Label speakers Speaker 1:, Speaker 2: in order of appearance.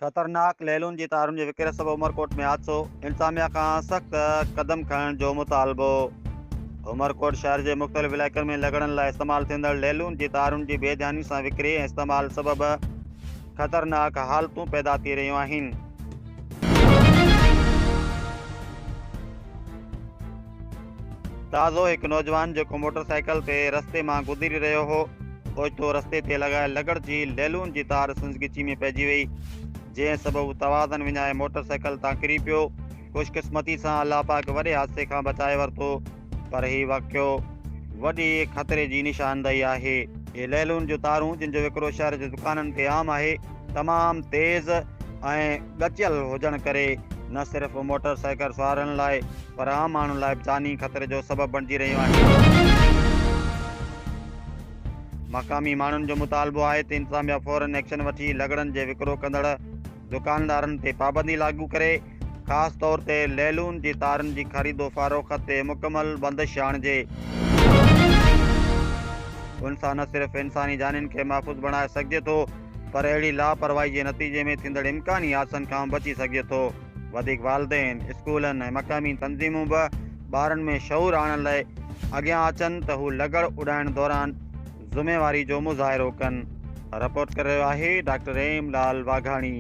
Speaker 1: خطرناڪ ليلون جي تارن جي وڪري سبب عمرڪوٽ ۾ حادثو، انتظاميا کان سخت قدم کڻڻ جو مطالبو. عمرڪوٽ شهر جي مختلف علائقن ۾ لڳڙن لاء استعمال ٿيندڙ ليلون جي تارن جي بي ڌياني سان وڪري ۽ استعمال سبب خطرناڪ حالتون پيدا ٿي رهيون آهن. تازو هڪ نوجوان جيڪو موٽر سائيڪل تي رستي مان گذري رهيو هو، اوچتو رستي تي لڳايل لڳڙ جي ليلون جي تار سندس ڳچي ۾ پئجي وئي، جنهن سبب هو توازن وڃائي موٽر سائيڪل تان ڪري پيو. خوش قسمتي سان الله پاڪ وڏي حادثي کان بچائي ورتو، پر هي واقعو وڏي خطري جي نشاندهي آهي. اهي ليلون جون تارون، جن جو وڪرو شهر جي دڪانن تي عام آهي، تمام تيز ۽ ڳچيل هجڻ ڪري نه صرف موٽر سائيڪل سوارن لاء پر عام ماڻهن لاء به جاني خطري جو سبب بڻجي رهيون آهن. مقامي ماڻهن جو مطالبو آهي ته انتظاميا فورن ايڪشن وٺي لڳڙن جي وڪرو ڪندڙ دڪاندارن تي پابندي لاڳو ڪري، خاص طور تي ليلون جي تارن جي خريد و فروخت تي مڪمل بندش آڻجي. ان سان نه صرف انساني جانين کي محفوظ بڻائي سگهجي ٿو پر اهڙي لاپرواهي جي نتيجي ۾ ٿيندڙ امڪاني حادثن کان به بچي سگهجي ٿو. وڌيڪ والدين، اسڪولن ۽ مقامي تنظيمون به ٻارن ۾ شعور آڻڻ لاء اڳيان اچن ته هو لڳڙ اڏائڻ دوران ذميواري جو مظاهرو ڪن. رپورٽ ڪري رهيو آهي ڊاڪٽر ايم لال واگهاڻي.